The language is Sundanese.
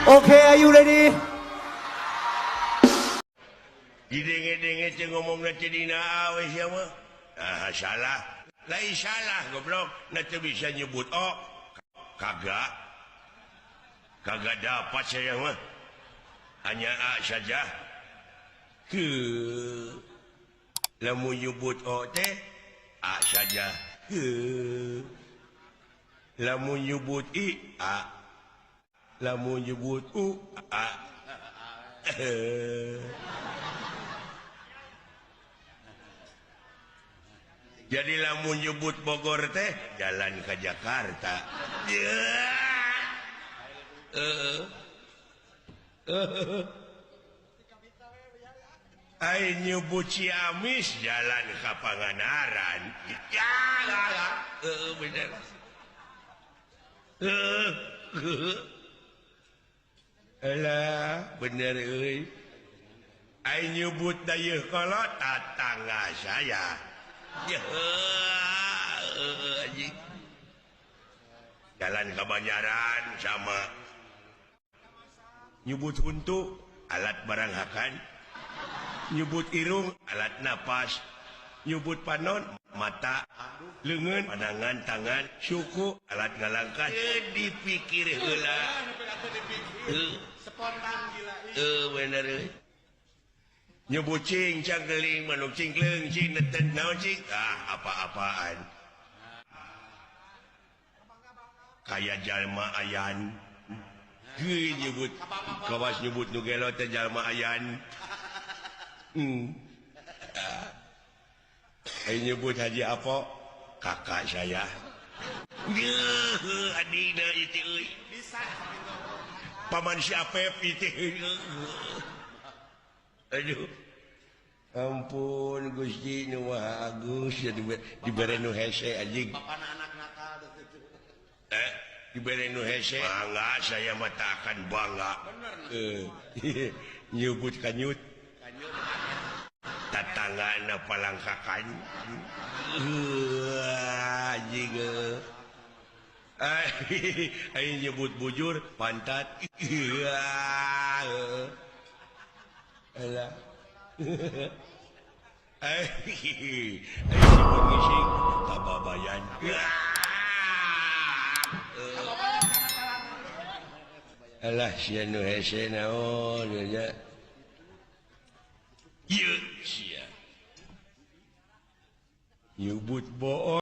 Okay, are you ready? Didenge-denge teh ngomongna teh dina awe sia mah. Ah, salah. Lain salah goblok, na teu bisa nyebut o. Kagak. Kagak dapat saya mah. Hanya A saja. Ke lamun nyebut o teh A saja. Ke lamun nyebut I A. Lamun nyebut U A. Jadi lamun nyebut Bogor teh jalan ke Jakarta. Ai nyebut Ciamis jalan ke Pangandaran. Bener. Alah, bener euy. Ai nyebut Dayeuhkolot tatangga saya. Jalan ke Banjaran sama nyebut huntu alat barang hakan, nyebut irung alat napas, nyebut panon mata, leungeun pandangan tangan, suku alat ngalangkah. Dipikir heula spontan gila. Bener euy. Nyebut cing cangkeling manuk cingkleung cing neten naon cing ah apa-apaan kaya jalma ayan heuh nyebut kawas nyebut nu gelo teh jalma ayan. Ai nyebut Haji Apo kakak saya. Heuh adina ieu euy bisa paman si Apep ieu. Aduh, ampun Gusti nu Maha Agung sia dibere nu hese anjing. Bapana anak nakal Dibere nu hese. Bangga saya mah tak akan bangga. Nyebut kanyut. Tatanggana palangkakan. Anjing. Aing nyebut bujur pantat. Alah. Nyebut ngising kababayan. Alah sia nu hese naon nya. Ieu sia. Nyebut bohong.